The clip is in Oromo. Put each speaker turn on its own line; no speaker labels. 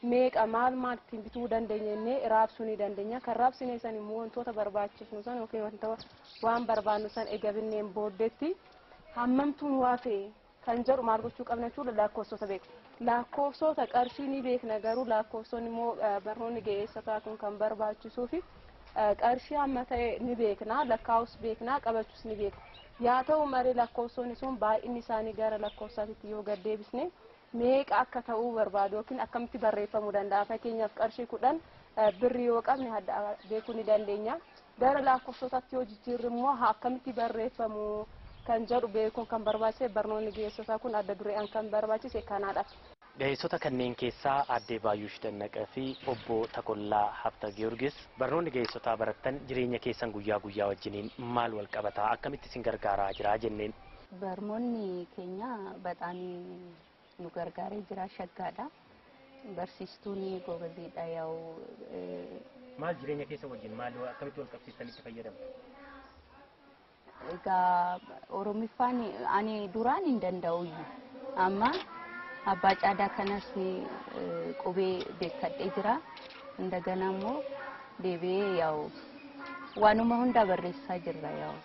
Meeqa maal maal ittiin bituu dandeenya jennee raabsuu ni dandeenya. Kan raabsine san immoo wantoota barbaachisnu san yookiin wanta waan barbaannu san eega binneen booddeetti hammamtuu nu hafe kan jedhu maal gochuu qabna jechuudha, lakkoofsota beeku. Lakkoofsota qarshii ni beekna, garuu lakkoofsonni immoo barnoonni ga'eessotaa kun kan barbaachisuu fi qarshii hamma ta'e ni beekna, lakkaa'us beekna, qabachuus ni beekna. Yaa ta'u malee lakkoofsonni sun baay'inni isaanii gara lakkoofsaatitti yoo gad deebisne meeqa akka ta'uu barbaadu yookiin akkamitti barreeffamuu danda'a. Fakkeenyaaf qarshii 10 birrii yoo qabne beekuu ni dandeenya. Gara lakkoofsotaatti yoo jijjiirre immoo akkamitti barreeffamu kan jedhu beekuun kan barbaachise, barnoonni ga'eessotaa kun adda dureedhaan kan barbaachise kanaadha.
Ga'eessota kanneen keessaa Aaddee Baay'ush Dannaqaa fi Obbo Takollaa Habta Giyoorgis, barnoonni ga'eessotaa barattan jireenya keessan guyyaa guyyaa wajjiniin maal wal qabataa, akkamitti isin gargaaraa jira jenneen.
Barnoonni keenya በጣም nu gargaaree jira, shaggaadha. Barsiistuun gobaziidha yaa'u.
Maal jireenya keessa wajjin maal akkamitti wal qabsiistanitti itti fayyadamtu?
Egaa Oromiffaan ani duraan hin danda'u, amma abbaa caadaa kanas qubee beekkadhee jira. Indagana immoo deebi'ee yaa'u waanuma hunda barreessaa jirra yaa'u.